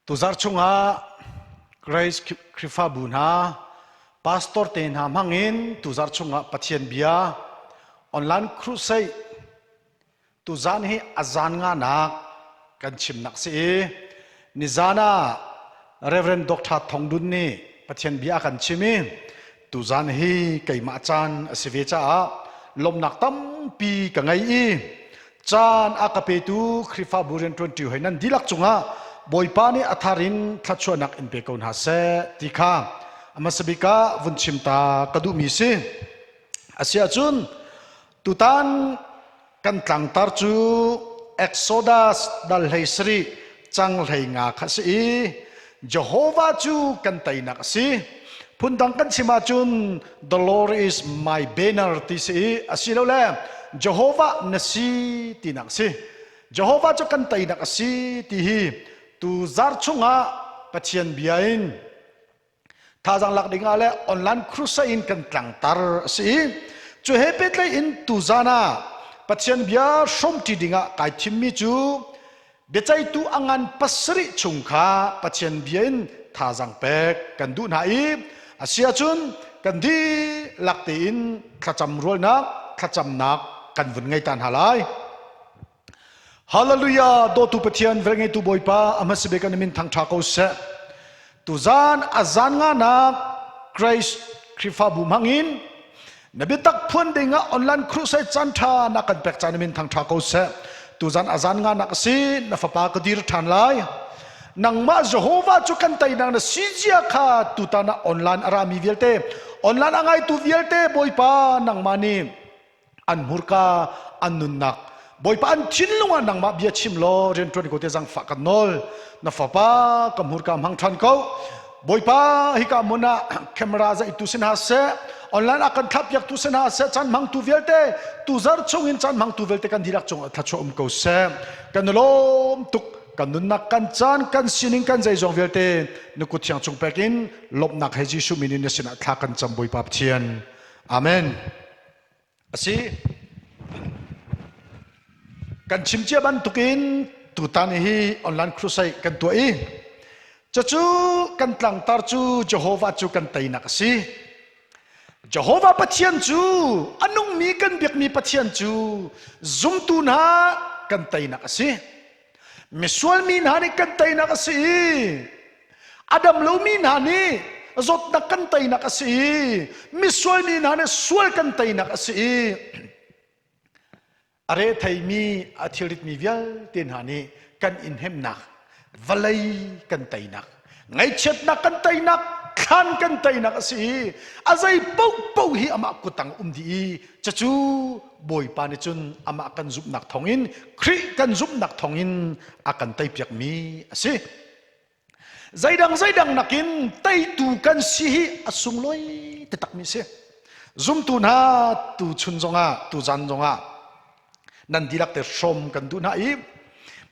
Tuzarh chungah Grace Khrihfabu hna pastor te hna hmangin tuzarh chungah Pathian bia online crusade tuzan hi a zan nganak kan chimnak si i nizan ah Reverend Dr. Thong Dun nih Pathian bia a kan chim i tuzan hi keimah caan a si ve caah lawmhnak tampi ka ngei i Caan a ka petu Khrihfabu rianṭuanṭi hoi nan dihlak cungah Bawipa nih a thar in thluachuahnak in pe ko hna seh ti kha a hmasa bik ah vun chim ta ka duhmi si. Asiahcun tutan kan tlangtar cu Exodus dal 17 cang 15 kha si i Jehovah cu kan teinak a si. Phundang kan chim ahcun the Lord is my banner ti si i asilole Jehovah na si tinak si. Jehovah cu kan teinak a si ti hi tu zar chungah Pathian bia in thazaang lak ding ah le online crusade in kan tlangtar a si i cu he pehtlaih in tuzan ah Pathian bia hrawmṭi dingah kai thimmi cu Biaceihtu a ngan pasarih chung kha Pathian bia in thazaang pek kan duh hna i a si ahcun kan dihlak tein thlacam rualnak thlacamnak kan vun ngei ta hna lai. Hallelujah! Dawtu Pathian, velngeitu Bawipa, a hmasa bik an min thangṭha ko seh. Tuzan a zan nganak Grace Khrihfabu hmangin na biatak phuan ding ah online crusade caan ṭha na kan pek caan min thangṭha ko seh. Tuzan a zan nganak a si na fapa ka dir ṭhan lai. Nangmah Jehovah cu kan teinak na si zia kha tutan ah online a rami vialte online a ngaitu vialte Bawipa nangmah nih an hmurka an nunnak Bawipa an thinlung ah nangmah bia chim law rianṭuan ko te zangfah kan nawl na fapa ka hmurka hmang ṭhan ko Bawipa hika hmun ah camera zaih tu sin ha seh online ah kan thlahpiak tu sin ha seh caan hmangtu vialte tuzar chung in caan hmangtu vialte kan dihlak cung ah thluachuah um ko seh kan lawm tuk kan nunnak kan caan kan sining kan zeizong vialte na kut thiang chung pek in lawmhnak he Jesuh min in na sinah thla kan cam Bawipa Pathian Amen A si. Kan chim cia bantukin tutan hi online crusade kan tuah i cucu kan tlangtar cu Jehovah cu kan teinak a si. Jehovah Pathian cu a nungmi kan biakmi Pathian cu zumtu hna kan teinak a si. Misual mi hna nih kan teinak a si i a dam lomi hna nih zawtnak kan teinak a si i misual mi hna nih sual kan teinak a si i a retheimi a thilritmi vialte hna nih kan inhemnak vawlei kan teinak ngaihchiatnak kan teinak thlan kan teinak a si i a zei paohpaoh hi amah kuttang um dih i cucu Bawipa nih cun amah kan zumhnak thawngin Khrih kan zumhnak thawngin a kan teipiakmi a si. Zeidang zeidang nakin teitu kan si hi a sunglawi takmi si. Zumtu hna tu chun zongah tu zan zongah nan dihlak te hrawm kan duh hna i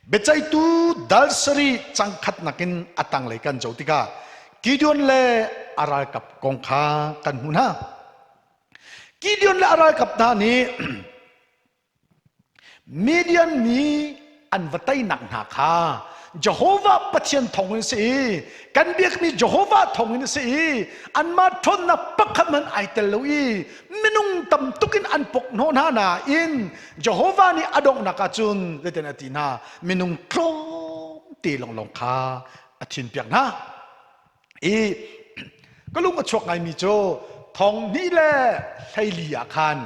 biaceihtu dal sarih cangkhat nakin a tanglei kan co tikah Gideon le a ralkap kong kha kan hmu hna. Gideon le a ralkap hna nih Midian mi an va teinak hna kha Jehovah Pathian thawngin si i kan biakmi Jehovah thawngin si i anmah ṭhawnnak pakhat hmanh ai tel lo i minung tam tuk in an pok hnawh hna nain Jehovah nih a donghnak ah cun zeitin a ti hna minung tlawmte lawnglawng kha a thinpiak hna i ka lung a chuak ngaimi cu thong hnih le 14 ah khan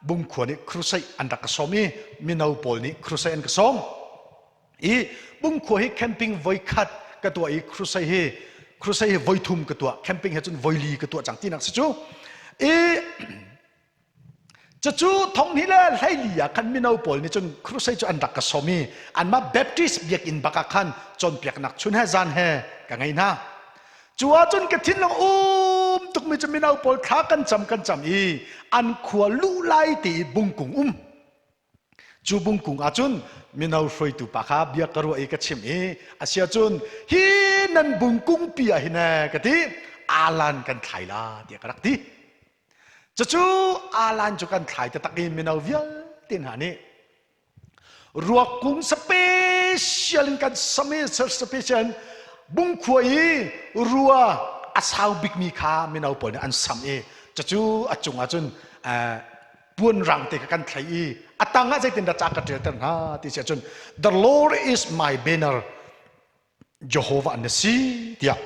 Bungkhua nih crusade an rak ka sawm i mino pawl nih crusade an ka sawm i Bungkhua hi camping voikhat ka tuah i crusade hi crusade hi voithum ka tuah camping he cun voili ka tuah cang tinak si cu i Cucu thong hnih le 14 ah khan mino pawl nih cun crusade cu an rak ka sawm i anmah Baptist biakinn bak ah khan cawnpiaknak chun he zan he ka ngei hna. Cu ahcun ka thinlung um tukmi cu mino pawl thla kan cam kan cam i an khua luh lai ti i bungkung um. Cu bungkung ahcun mino hruaitu pa kha bia ka ruah i ka chim i a si ahcun hi nan bungkung pi ah hin ka ti alan kan thlai la tiah ka rak ti. Cucu alan cu kan thlai taktak i mino vialte hna nih ruak kung special in kan sam i special in. Bungkhua i rua a sau bikmi kha mino pawl nih an sam i cucu a cungah cun puan rang te kha kan thlai i a tang ah zeitindah ca ka ṭialter hna ti si ahcun the Lord is my banner Jehovah na si tiah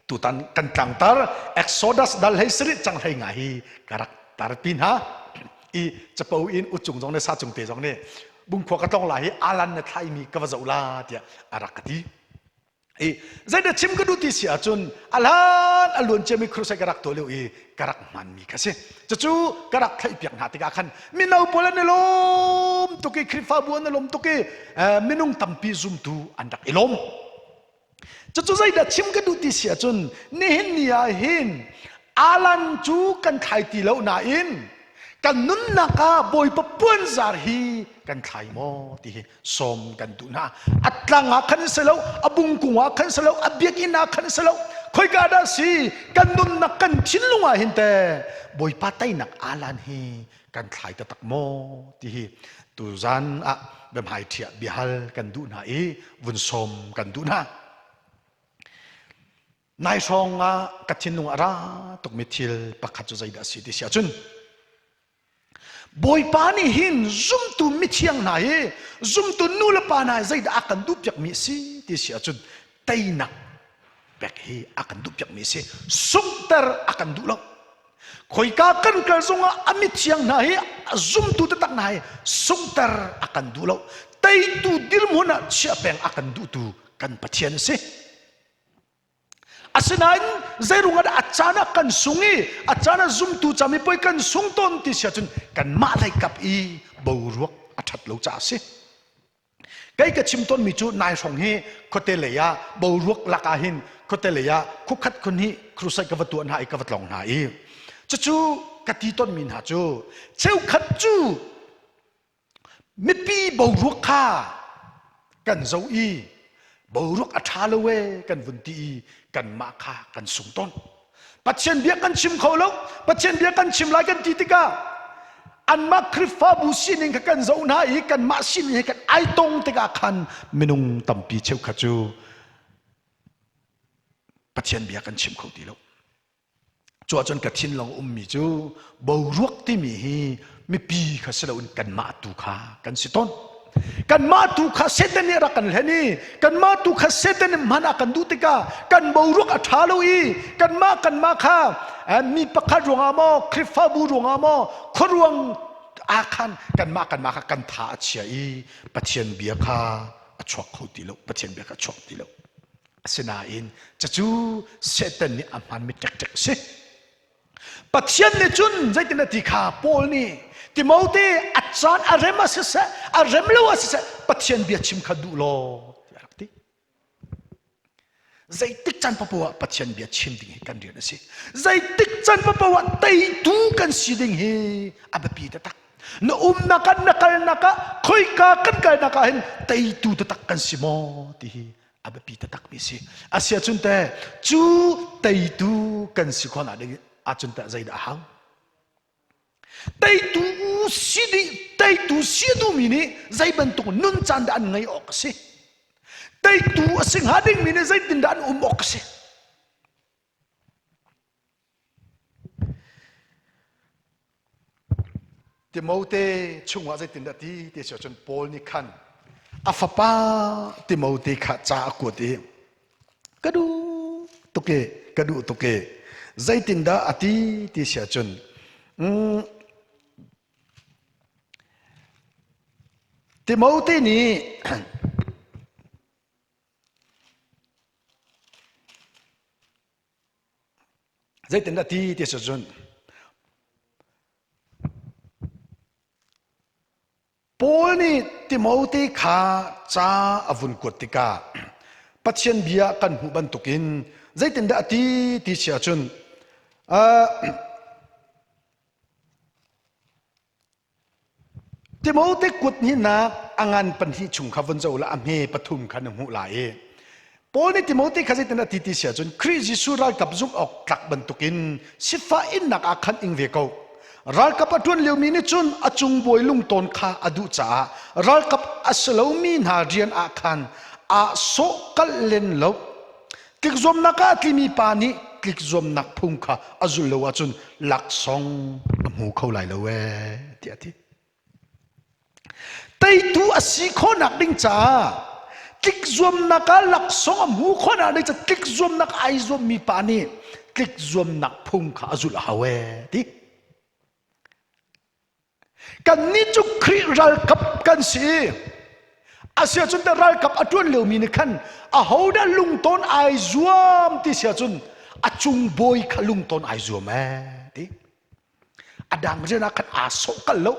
tutan kan tlangtar Exodus dal hlei sarih cang hlei nga hi ka rak tar pi hna i capo in uchung zong le sa cung te zong nih bungkhua ka tlong la hi alan na thlai mi ka va zoh la tiah a rak ka ti. I zeidah chim ka duh ti si ahcun a hlan a luan ciami crusade ka rak tuah lio i ka rak hmanmi kha si. Cucu ka rak thlaihpiak hna tikah khan mino pawl an i lawm tuk i Khrihfabu an i lawm tuk i minung tampi zumtu an rak i lawm. Cucu zeidah chim ka duh ti si ahcun nihin ni ah hin alan cu kan thlai ti lo nain kan nunnak ah Bawipa puanzar hi kan thlai maw ti hi sawm kan duh hna. A tlang ah khan si lo, a bungkung ah khan si lo, a biakinn ah khan si lo, khoika dah si kan nunnak kan thinlung ah hin teh Bawipa teinak alan hi kan thlai taktak maw ti hi tuzan ah biahmai ṭhiah biahal kan duh hna i vun sawm kan duh hna. Nai hrawng ah ka thinlung a ra tukmi thil pakhat cu zeidah a si ti si ahcun Bawipa nih hin zumtu mithiang hna hi zumtu nu le pa hna hi zeidah a kan duhpiakmi a si ti si ahcun teinak pek hi a kan duhpiakmi a si sunghter a kan duh lo Khoika kan kal zongah a mithiang hna hi a zumtu taktak hna hi sunghter a kan duh lo. Teitu dirhmun ah chiah peng a kan duhtu kan Pathian a si. Asinain zeirung ah dah a caan ah kan sung i a caan ah zumtu camipuai kan sung tawn ti si ahcun kanmah lei kap i boruak a ṭhat lo caah a si. Kei ka chim tawnmi cu nai hrawng hi khuate lei ah boruak lak ah hin khuate lei ah khukhat khun hi crusade ka va tuah hna i ka va tlawng hna i cucu ka ti tawnmi hna cu cheukhat cu mipi boruak kha kan zoh i boruak a ṭha lo ee kan vun ti i kanmah kha kan sung tawn. Pathian bia kan chim kho lo. Pathian bia kan chim lai kan ti tikah anmah Khrihfabu sining kha kan zoh hna i kanmah sining he kan ai tong tikah khan minung tampi cheukhat cu Pathian bia kan chim kho ti lo. Cu ahcun ka thinlung ummi cu boruak timi hi mipi kha si loin kanmah tu kha kan si tawn. Kanmah tu kha Satan nih a rak kan hlen i kanmah tu kha Satan nih hman a kan duh tikah kan boruak a ṭha lo i kanmah kanmah kha mi pakhat ruangah maw Khrihfabu ruangah maw khuaruang ah khan kanmah kanmah kha kan tha a chia i Pathian bia kha a chuak kho ti lo Pathian bia kha a chuak ti lo asinain cucu Satan nih a hmanmi ṭekṭek a si Pathian nih cun zeitin a ti kha Paul nih Timote a caan a rem a siseh a rem lo a siseh Pathian bia chim kha duh law tiah a rak ti. Zeitik caan paoh ah Pathian bia chim ding hi kan rian a si. Zeitik caan paoh ah teitu kan si ding hi a biapi taktak. Na umnak ah na kalnak ah khoika kan kalnak ah hin teitu taktak kan si maw ti hi a biapi taktakmi si. Asiahcun teh cu teitu kan si khawh ding ahcun teh zeidah a hau? Teitu si ding teitu si duhmi nih zei bantuk nun caan dah an ngeih awk a si? Teitu a si hnga dingmi nih zeitindah an um awk a si? Timote chungah zeitindah ti ti si ahcun Paul nih khan a fapa Timote kha ca a kuat i ka duh tuk e ka duh tuk e zeitindah a ti ti si ahcun Timote nih Zeitindah ti ti si cun Paul nih Timote kha ca a vun kuat tikah Pathian bia kan hmuh bantukin zeitindah a ti ti si ahcun Timote kut hnihnak a ngan pahnih chung kha vun zoh la a hme pathum kha na hmuh lai i Paul nih Timote kha zeitin a ti ti si ahcun Khrih Jesuh ralkap zumh awk tlak bantukin sifah innak ah khan ing ve ko. Ralkap a ṭuan liomi nih cun a cung bawi lungtawn kha a duh caah ralkap a si lomi hna rian ah khan aa sawh kalh len lo. Tlik zuamnak ah a tlimi pa nih tlik zuamnak phung kha a zulh lo ahcun laksawng a hmu kho lai lo ee tiah a ti. Teitu a si khawhnak ding caah tlik zuamnak ah laksawng a hmu khawhnak ding caah tlik zuamnak ai zuammi pa nih tlik zuamnak phung kha a zulh a hau ee ti. Kannih cu Khrih ralkap kan si. Asiahcun teh ralkap a ṭuan liomi nih khan ahodah lungtawn ai zuam ti si ahcun a cung bawi kha lungtawn ai zuam ee ti. A dang rian ah khan aa sawh kal lo.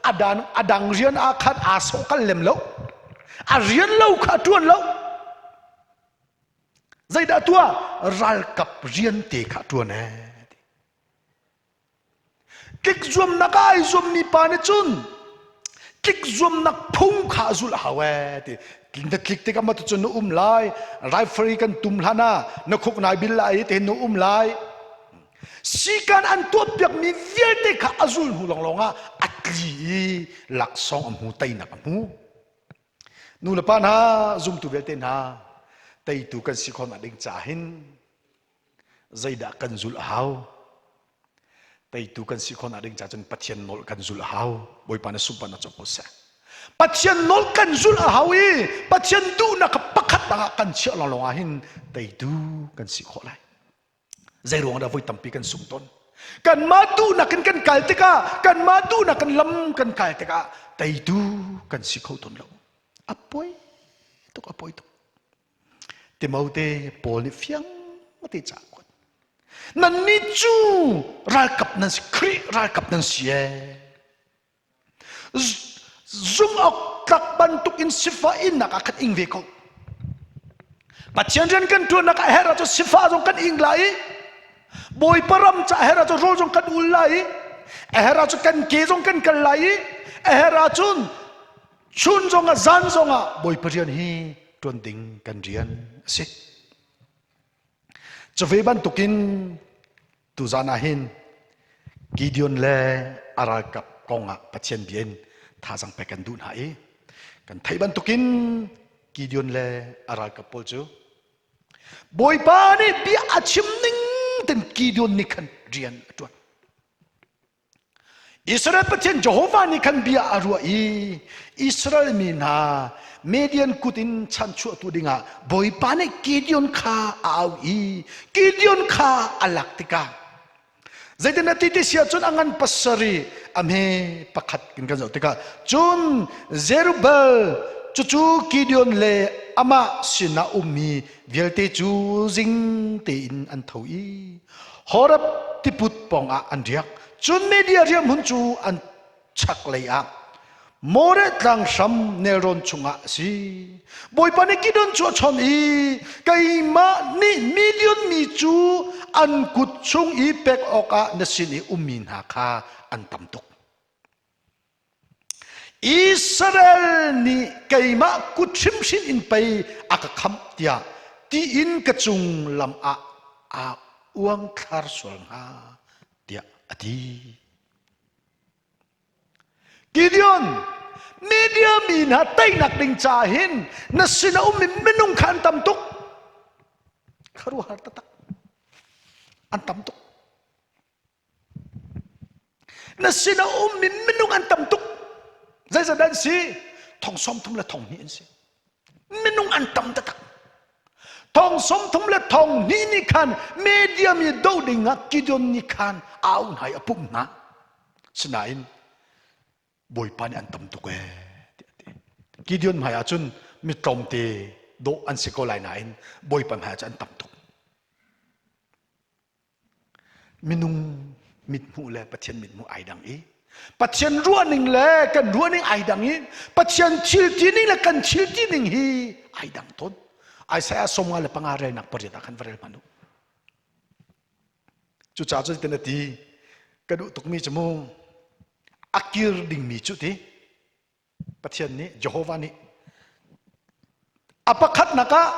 A dan a dang rian ah khan aa sawh kal lem lo. A rian lo kha a ṭuan lo. Zeidah tuah? Ralkap rian te kha a ṭuan ee. Tlik zuamnak ah ai zuammi pa nih cun tlik zuamnak phung kha a zulh a hau ee ti. Na tlik tikah mah cun na um lai. Referee kan tum hlan ah na khuk nai bil lai i tihin na um lai. Sikan an tuahpiakmi vialte kha a zul hnu lawnglawng ah a tli i laksawng a hmu, teinak a hmu. Nu le pa hna, zumtu vialte hna, teitu kan si khawhnak ding caah hin zeidah kan zulh a hau teitu kan si khawhnak ding ca cun Pathian nawl kan zulh a hau Bawipa na sunparnak cawk ko seh Pathian nawl kan zulh a hau i Pathian duhnak kha pakhat ah kan chiah lawnglawng ah hin teitu kan si khawh lai zei ruang dah voi tampi kan sung tawn kanmah duhnak in kan kal tikah kanmah duhnak in lam kan kal tikah teitu kan si kho tawn lo a poi tuk a poi tuk Timote Paul nih fiang te ca kuat. Nannih cu ralkap nan si, Khrih ralkap nan si ee. Zumh awk tlak bantuk in sifah innak ah khan ing ve ko. Pathian rian kan ṭuannak ah herh ahcun sifah zong kan ing lai i Bawipa ram ca herh ahcun rawl zong kan ul lai i a herh ahcun kan ke zong kan kal lai i a herh ahcun Chun zongah zan zongah Bawipa rian hi ṭuan ding kan rian a si. Cu ve bantukin tuzan ah hin Gideon le a ralkap kongah Pathian bia in thazaang pek kan duh hna i kan theih bantukin Gideon le a ralkap pawl cu Bawipa nih bia a chim ning ten Gideon nih khan rian a ṭuan. Israel Pathian Jehovah nih khan bia a ruah i Israel mi hna Median kut in chanchuahtu dingah Bawipa nih Gideon kha a au i Gideon kha a lak tikah zeitin a ti ti si ahcun a ngan pasarih a hme pakhat in kan zoh tikah cun Zerubbabel cucu Gideon le amah sinah ummi vialte cu zing tein an tho i Horeb tiput pawngah an riak. Cun Media riahhmun cu an chaklei ah Moreh tlang hram nelrawn chungah a si. Bawipa nih Gideon cu a chawnh i keimah nih Midian mi cu an kut chung i pek awkah na sin i ummi hna kha an tam tuk. Israel nih keimah kut hrimhrim in pei a ka khamh tiah tiin ka cung lam ah aa uangthlar sual hnga tiah a ti. Gideon, media mi hna teinak ding caah hin na sin a ummi minung kha an tam tuk. Khuaruahhar taktak. An tam tuk. Na sin a ummi minung an tam tuk. Zeizat an si? Thong 30 le thong hnih an si. Minung an tam taktak. Thong 30 le thong hnih nih khan media mi do ding ah Gideon nih khan au hna i a pumh hna. Sinain Bawipa nih an tam tuk ee tiah a ti. Gideon hmai ah cun mi tlawmte dawh an si ko lai nain Bawipa hmai ah cun an tam tuk. Minung mithmuh le Pathian mithmuh ai dang i Pathian ruahning le kan ruahning ai dang i Pathian thil tining le kan thil tining hi ai dang tawn. Isaiah 55 relnak pariat ah khan va rel hmanh u. Cucaah cun tin a ti ka duh tukmi cu mu a kir dingmi cu ti Pathian nih Jehovah nih a pakhatnak ah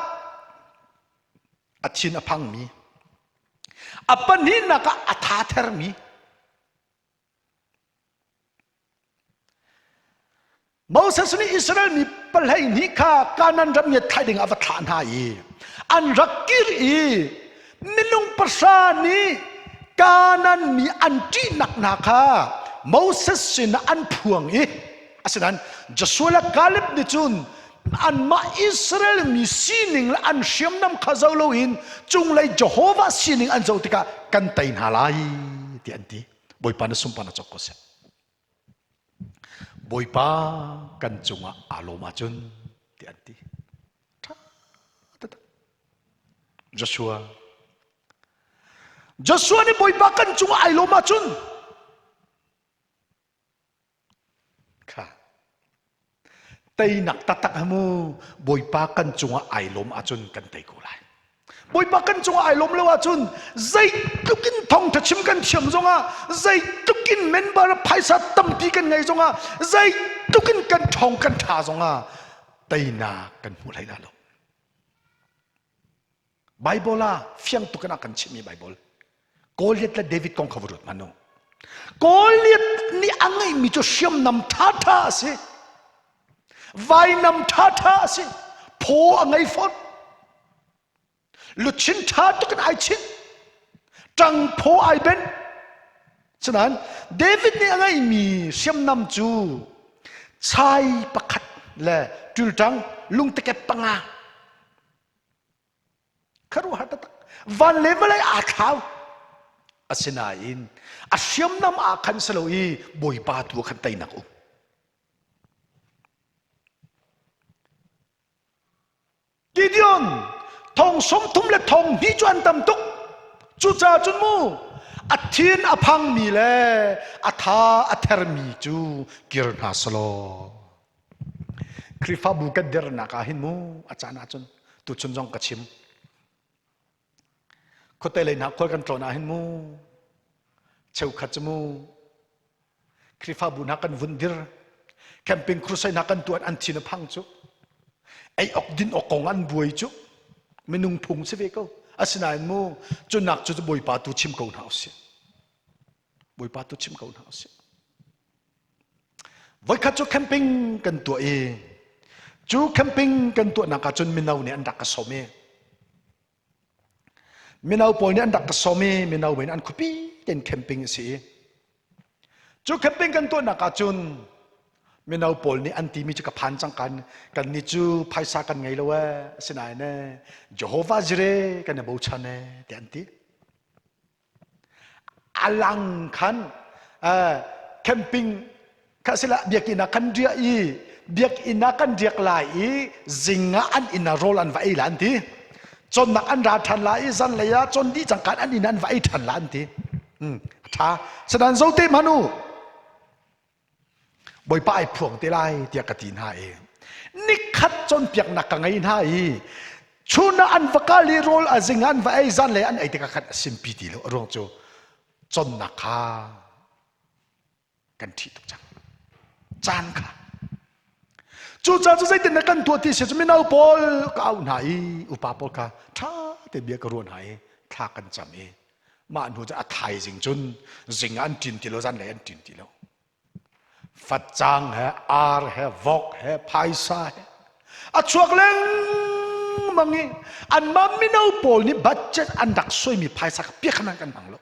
a thin a phangmi a pahnihnak ah a thathermi Moses nih Israel mi 12 kha Kanaan ram ngiat thlai ding ah va thlah hna i. An rak kir i minung pahra nih Kanaan mi an ṭihnak hna kha Moses sinah an phuang i asinain Joshua le Caleb nih cun anmah Israel mi sining le an hriamnam kha zoh loin cunglei Jehovah sining an zoh tikah kan tei hna lai ti an ti. Bawipa na sunparnak cawk ko seh. Bawipa kan cungah aa lawm ahcun ti an ti. Ṭha taktak. Joshua. Joshua nih Bawipa kan cungah ai lawm ahcun kha Teinak taktak hi mu Bawipa kan cungah ai lawm ahcun kan tei ko lai. Bawipa kan cungah ai lawm lo ahcun zeitluk in thawngṭha chim kan thiam zongah zeitluk in member phaisa tampi kan ngei zongah zeitluk in kan ṭhawng kan ṭha zongah teinak kan hmu hlei la lo. Bible ah fiang tuk in a kan chimhmi Bible. Goliath le David kong kha va ruat hmanh u. Goliath nih a ngeihmi cu hriamnam ṭhaṭha a si. Vainam ṭhaṭha a si. Phaw a ngei fawn. Luchin ṭha tuk in ai chinh. Ṭangphaw ai benh. Cunain David nih a ngeihmi hriamnam cu chai pakhat le ṭilṭang lungtekep panga Khuaruahhar taktak. Van le vawlei aa thlau. Asinain a hriamnam ah khan si lo i Bawipa tu ah khan teinak um. Gideon thong sawm thum le thong hnih cu an tam tuk. Cucaah cun mu a thin a phangmi le a tha a thermi cu kir hna selaw. Khrihfabu kan dirnak ah hin mu a caan ahcun tuchun zong ka chim. Khuate lei hna khual kan tlawn ah hin mu cheukhat cu mu Khrihfabu hna kan vun dir camping crusade hna kan tuan an thin a phang cu ei ok din ok kong an buai cu minung phung si ve ko asinain mu cunak cu Bawipa tu chim ko hna usih Bawipa tu chim ko hna usih Voikhat cu camping kan tuah i cu camping kan tuahnak ah cun mino nih an rak ka sawm i mino pawl nih an rak ka sawm i mino in an khuapi tein camping a si i cu camping kan tuahnak ah cun mino pawl nih an timi cu ka phan cang kan kan nih cu phaisa kan ngei lo ee asinain ee Jehovah Jireh kan i bochan ee tiah an ti. A lang khan camping kha sila biakinn ah kan riah i biakinn ah kan riak lai i zing ah an inn ah rawl an va ei la an ti cawnnak an ra ṭhan la i zanlei ah cawn dih cang kan an inn an va ei ṭhan la an ti a ṭha sadan zo te hmanh u Bawipa ai phuang te lai tiah ka ti hna i nikhat cawnpiaknak ka ngei hna i chun ah an va kal i rawl a zing an va ei zanlei an ei tikah khan a simpi ti lo a ruang cu cawnnak kha kan ṭhih tuk cang caan kha cucaah cu zeitin na kan tuah ti si cu mino pawl ka auh hna i upa pawl kha ṭha te bia ka ruah hna i thla kan cam i mah hnu cu a thaizing cun zing ah an ṭin ti lo zanlei an ṭin ti lo Facang he ar he vok he phaisa he a chuak lengmang i anmah mino pawl nih budget an rak suaimi phaisa kha piak khan kan hmang lo.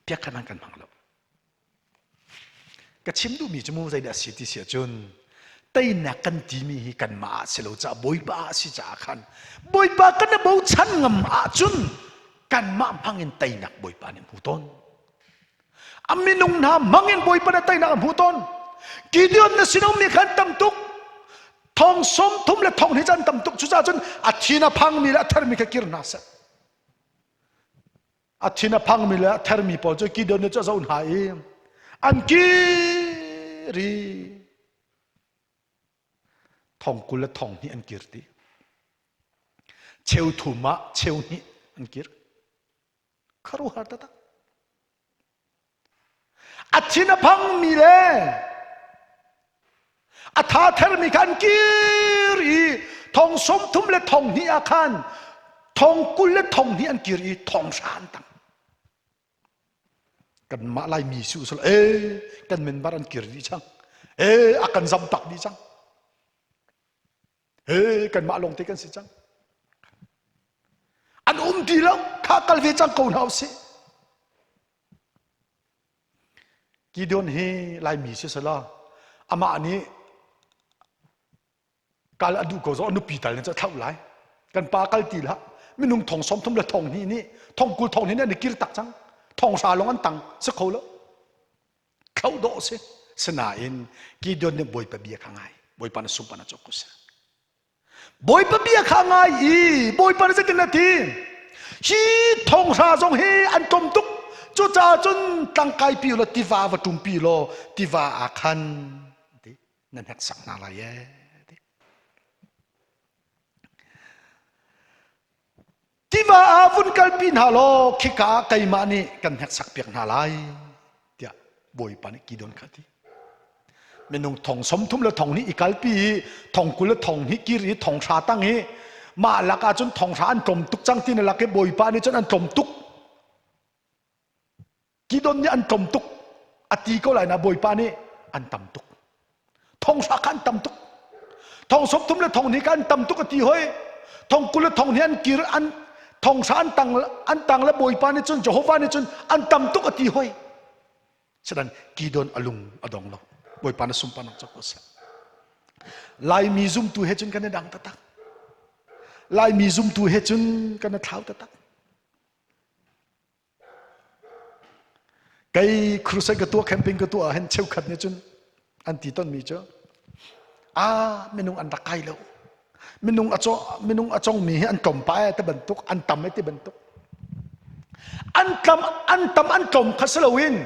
Piak khan kan hmang lo. Ka chim duhmi cu mu zeidah a si ti si ahcun teinak kan timi hi kanmah ah si lo caah Bawipa ah si caah khan Bawipa kan i bochan ngam ahcun kanmah hmang in teinak Bawipa nih hmu tawn. A minung hna hmang in Bawipa nih teinak a hmu tawn. Gideon na sinum mi khan tam tuk thong sawm thum le thong hnih can tam tuk cucaah cun a thin a phangmi le a thermi kha kir hna seh. A thin a phangmi le a thermi pawl cu Gideon nih cu a zoh hna i an kir i thong 20 le thong hnih an kir ti. Cheu thum ah cheu hnih an kir. Khuaruahhar taktak. A thin a phangmi le a tha thermi kha an kir i thong 30 le thong hnih ah khan thong 20 le thong hnih an kir i thong hra an tang. Kanmah Laimi si usal ee kan member an kir dih cang. Ee a kan zam tak dih cang. He kanmah lawng te kan si cang. An um ti lo, kha kal ve cang ko hna usih. Gideon hi Laimi si sela amah nih kal a duh ko zong a nupi tal nih cu a thlauh lai. Kan pa kal ti hlah. Minung thong sawm thum le thong hnih nih thong kul thong hnih nih an i kir tak cang. Thong hra lawng an tang si kho lo. Thlauh dawh si. Sinain Gideon nih Bawipa bia kha ngai. Bawipa na sumpan a cawk ko seh. Bawipa bia kha ngai i Bawipa nih zeitin a ti? Hi thonghra zong hi an tlawm tuk. Cucaah cun tlangkai pi law tiva va ṭumpi law tiva ah khan ti na hneksak hna lai ee ti. Tiva ah vun kalpi hna law khika ah keimah nih kan hneksak piak hna lai tiah Bawipa nih Gideon kha a ti. Minung thong 30 le thong hnih i kalpi i thong 20 le thong hnih kir i thong hra tang i mah lak ah cun thong hra an tlawm tuk cang ti na lak i Bawipa nih cun an tlawm tuk Kidon nih an tlawm tuk a ti ko lai na Bawipa nih an tam tuk. Thong hra kha an tam tuk. Thong 30 le thong hnih kha an tam tuk a ti hoi. Thong 20 le thong hnih an kir an thong hra an tang an tang le Bawipa nih cun Jehovah nih cun an tam tuk a ti hoi. Sedan Kidon a lung a dong lo. Bawipa na sunparnak cak ko seh. Laimi zumtu he cun kan i dang taktak. Laimi zumtu he cun kan i thlau taktak. Kei crusade ka tuah camping ka tuah ahhin cheukhat nih cun an ti tonmi cu ah minung an rak kai lo. Minung a caw minung a congmi hi an tlawm pah ee ti bantuk an tam ee ti bantuk. An tlam an tam an tlawm kha si loin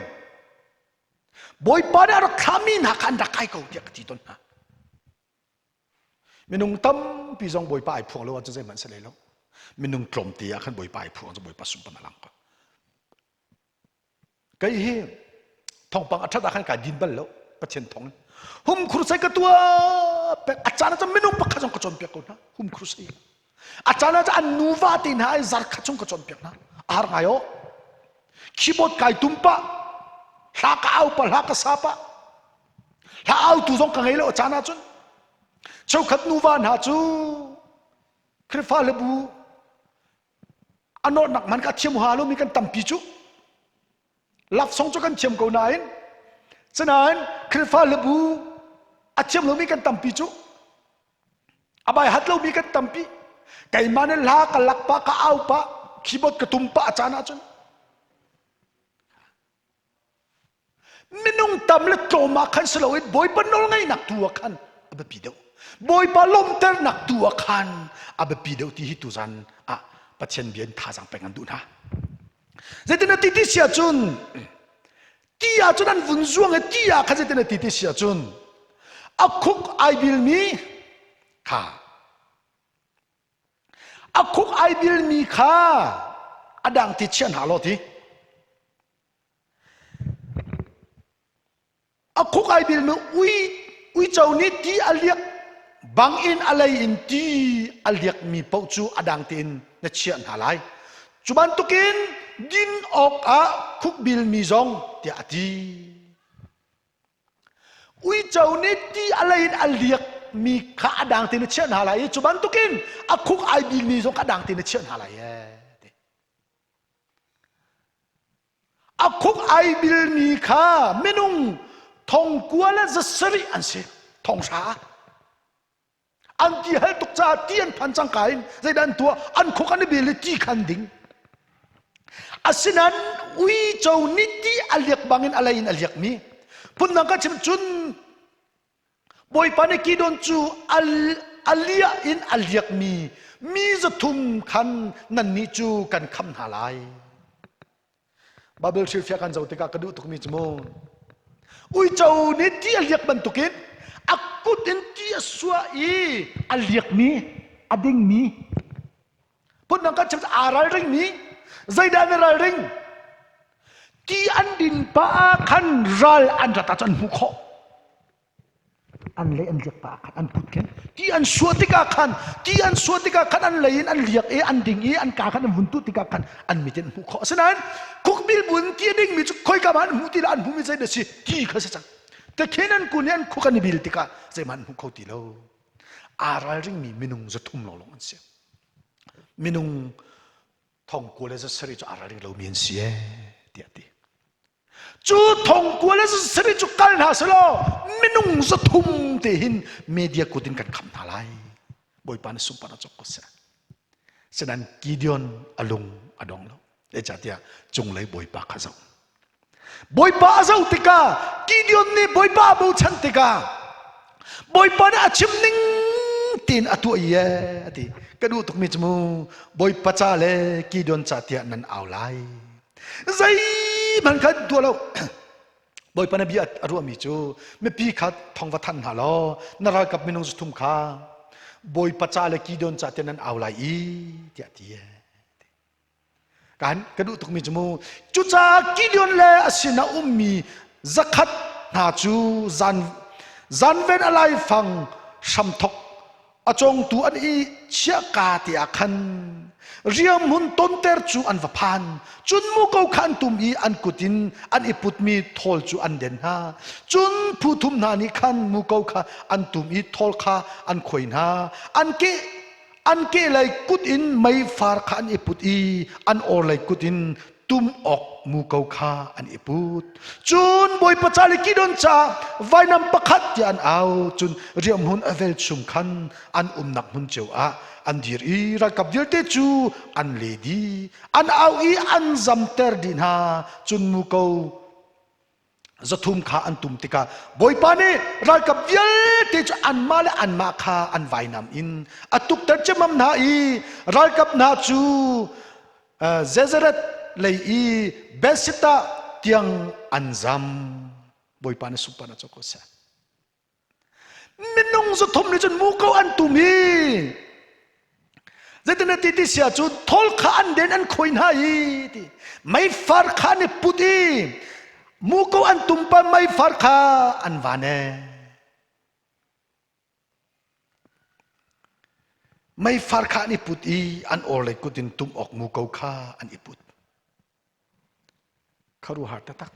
Bawipa nih a rak thlahmi hna kha an rak kai ko tiah ka ti tawn hna. Minung tampi zong Bawipa ai phuang lo ahcun zeihmanh si hlei lo. Minung tlawmte ah khan Bawipa ai phuang cu Bawipa sunpan a lang ko. Kei hi thawngpang a ṭhat ah khan kai din bal lo Pathian thawng in. Hum crusade ka tuah pek a caan ah cun minung pakhat zong ka cawnpiak ko hna. Hum crusade. A caan ah cun an nuva te hna ai zar khat chung ka cawnpiak hna. A har ngai aw. Keyboard kai tum pah, hla ka au pah, hla ka sa pah. Hla autu zong ka ngei lo a caan ahcun cheukhat nuva hna cu Khrihfa hlebu a nawrnak man ka thiam ha lomi kan tampi cu love song cu kan thiam ko nain cunain Khrihfa hlebu a thiam lomi kan tampi cu a bai hat lomi kan tampi keimah nih hla ka lak pah ka au pah keyboard ka tum pah a caan ahcun Minung tam le tlawm ah khan si loin Bawipa nawlngeihnak tu ah khan a biapi deuh. Bawipa lawmhternak tu ah khan a biapi deuh ti hi tuzan ah Pathian bia in thazaang pek an duh hna. Zeitin a ti ti si ahcun ti ahcun an vun zuang i ti ah khan zeitin a ti ti si ahcun a khuk ai bilmi kha a khuk ai bilmi kha a dang ti chia hna law ti A khuk ai bilmi ui uico nih ti a liak bangin a lei in ti a liakmi paoh cu a dang tein na chiah hna lai. Cu bantukin din awkah khuk bilmi zong tiah a ti. Uico nih ti a lei in a liakmi kha a dang tein na chiah hna lai i cu bantukin a khuk ai bilmi zong kha a dang tein na chiah hna lai. A khuk ai bilmi kha minung thong kua le 700 an si. Thong hra. An ti hal tuk caah ti an phan cangka in zeidah an tuah? An khuk an i bil i ti khan ding. Asinain uico nih ti a liak bangin a lei in a liakmi. Phundang ka chim cun Bawipa nih Kidon cu a liah in a liakmi mi 300 khan nannih cu kan kham hna lai. Bible hrilhfiah kan zoh tikah ka duh tukmi cu mu. Uico nih ti a liak bantukin a kut in ti a suah i a liakmi, a dingmi, phundang kan chim aa ralringmi, zeidah an i ralring? Ti an din pah ah khan ral an rat ahcun an hmuh khawh. An lei an liak pah ah khan an kut khin ti an suah tikah khan ti an suah tikah khan an lei in an liak i an ding i an ka khan an vun tuh tikah khan an mit in an hmuh khawh. Asinain khukbil bu in ti a dingmi cu khoika hmanh an hmuh ti lo an hmuhmi zei dah si ti kha si cang. Tekhin an kun i an khuk an i bil tikah zeihmanh an hmu kho ti lo. Aa ralringmi minung 300 lawnglawng an si. Minung thong kua le 700 cu aa ralring lomi an si ee tiah a ti. Cu thong kua le 700 cu kal hna selaw minung 300 te hin media kut in kan kham hna lai. Bawipa na sunpar a cawk ko seh. Sinain Gideon a lung a dong lo. Zeicahtiah cunglei Bawipa kha zoh. Bawipa a zoh tikah Gideon nih Bawipa a bochan tikah Bawipa nih a chim ning tiin a tuah i ee a ti. Ka duh tukmi cu mu Bawipa ca le Gideon ca tiah nan au lai. Zeihmanh kha tuah lo. Bawipa na bia a ruahmi cu mipi kha thong va thanh hna law na ralkap minung 300 kha Bawipa ca le Gideon ca tiah nan au lai i tiah ti ee. Kan ka duh tukmi cu mu cucaah Gideon le a sinah ummi 100 hna cu zan zanven a laifang hramthok a cawngtu an i chiahka te ah khan riahhmun tonter cu an va phan. Cun muko kha an tum i an kut in an i putmi thawl cu an den hna. Cun phu thum hna nih khan muko kha an tum i thawl kha an khuai hna. An ke an kehlei kut in meifar kha an i put i an orlei kut in tum awk muko kha an i put. Cun Bawipa ca le Kidon caah vainam pakhat tiah an au. Cun riahhmun a velchum khan an umnak hmun cio ah an dir i ralkap vialte cu an le dih. An au i an zamter dih hna. Cun muko 300 kha an tum tikah Bawipa nih ralkap vialte cu anmah le anmah kha an vainam in a tukter ciammam hna i ralkap hna cu Jezereth lei i Bethsita tiang an zam. Bawipa na sunparnak cu ko seh. Minung 300 nih cun muko an tum i zeitin ti ti sia cu thawl kha an den an khoi hna i ti meifar kha an i put i muko an tum pa meifar kha an van e. Meifar kha an i put i an orlei kut in tum awk muko kha an i put. Kharuahar taktak.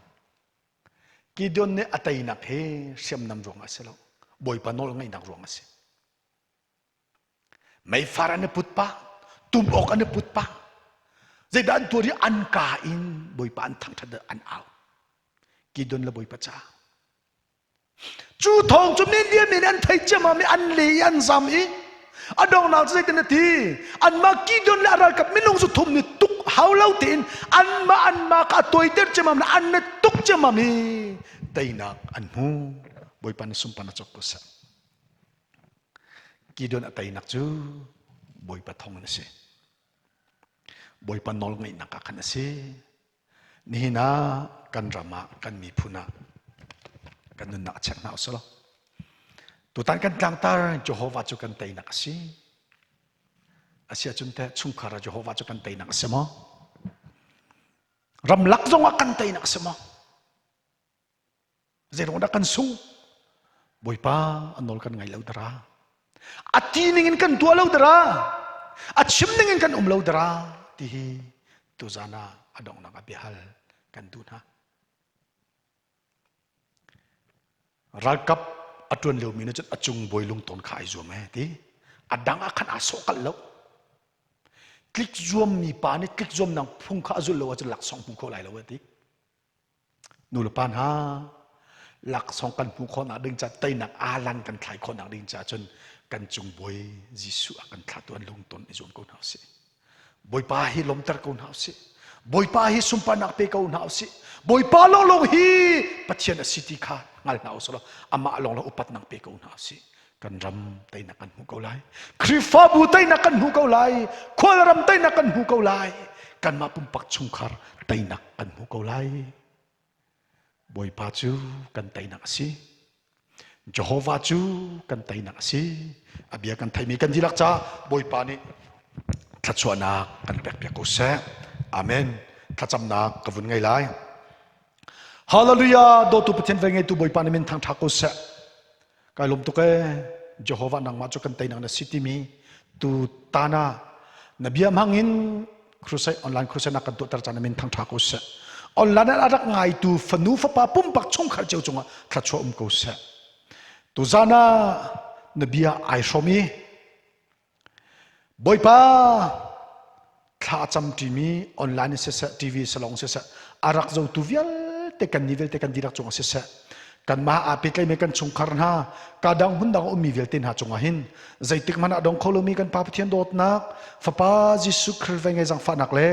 Gideon nih a teinak hi hriamnam ruangah a si lo. Bawipa nawl ngaihnak ruang a si. Meifar an i put pah, tum awk an i put pah. Zeidah an tuar i an ka in Bawipa an thangṭhat an au. Gideon le Bawipa ca. Cu thawng cu mi lian an thei ciammam i an le i an zam i a donghnak cu zeitin a ti anmah Gideon le a ralkap minung 300 nih tuk hau lo tein anmah anmah kha a tuaiter ciammam le an ne tuk ciammam i teinak an hmu. Bawipa na sunparnak cawk ko seh. Gideon a teinak cu Bawipa thawng in a si. Bawipa nawlngaihnak ah khan a si. Nihin ah kan ram ah kan miphun ah kan nunnak a check hna usih law tutan kan tlangtar Jehovah cu kan teinak a si. A si ahcun teh chungkhar ah Jehovah cu kan teinak a si maw? Ramlak zong ah kan teinak a si maw? Zeiruang dah kan sung? Bawipa a nawl kan ngai lo dara. A ti ning in kan tuah lo dara. A chim ning in kan um lo dara ti hi tuzan ah a donghnak ah biahal kan duh hna. Ralkap a ṭuan liomi nih cun a cung bawi lungton kha ai zuam ee ti. A dang ah khan aa sawh kalh lo. Tlik zuammi pa nih tlik zuamnak phung kha a zulh lo ahcun laksawng hmu kho lai lo ee ti. Nulepa hna, laksawng kan hmuh khawhnak ding ca teinak alan kan thlai khawhnak ding ca cun kan cung bawi Jesuh a kan thlahtu an lungton i zuam ko hna usih. Bawipa hi lawmter ko hna usih. Bawipa hi sunparnak pe ko hna usih. Bawipa lawnglawng hi Pathian a si ti kha hngal hna usih law amah lawnglawng upatnak pe ko hna usih. Kan ram teinak kan hmu ko lai. Khrihfabu teinak kan hmu ko lai. Khualram teinak kan hmu ko lai. Kanmah pumpak chungkhar teinak kan hmu ko lai. Bawipa cu kan teinak a si. Jehovah cu kan teinak a si. A bia kan theimi kan dihlak ca Bawipa nih thluachuahnak kan pekpiak ko seh. Amen. Thlacamnak ka vun ngei lai. Hallelujah! Dawtu Pathian ve ngeitu Bawipa nih min thangṭha ko seh. Kai lawm tuk ee. Jehovah nangmah cu kan teinak na si timi tu tana na bia hmang in crusade online crusade na kan tuahter caan min thangṭha ko seh. Online ah a rak ngaitu fanu fapa pumpak chungkhar cio cungah thluachuah um ko seh. Tuzan ah Na bia ai hrawm i Bawipa thla a cam ṭimi online in siseh TV salong siseh a rak zotu vialte kan ni vialte kan dihlak cungah siseh kanmah aa pehtlaimi kan chungkhar hna ka dang hmun dang a ummi vialte hna cungah hin zeitik hmanh ah dong kho lomi kan Pa Pathian dawtnak Fapa Jesuh Khrih vai ngei zangfahnak le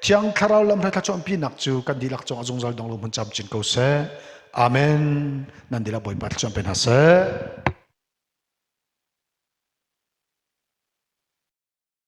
Thiang Thlarau lamhruai thluachuahpinak cu kan dihlak cungah zungzal dong lo hmun camcin ko seh. Amen. Nan dihlak Bawipa thluachuah pe hna seh.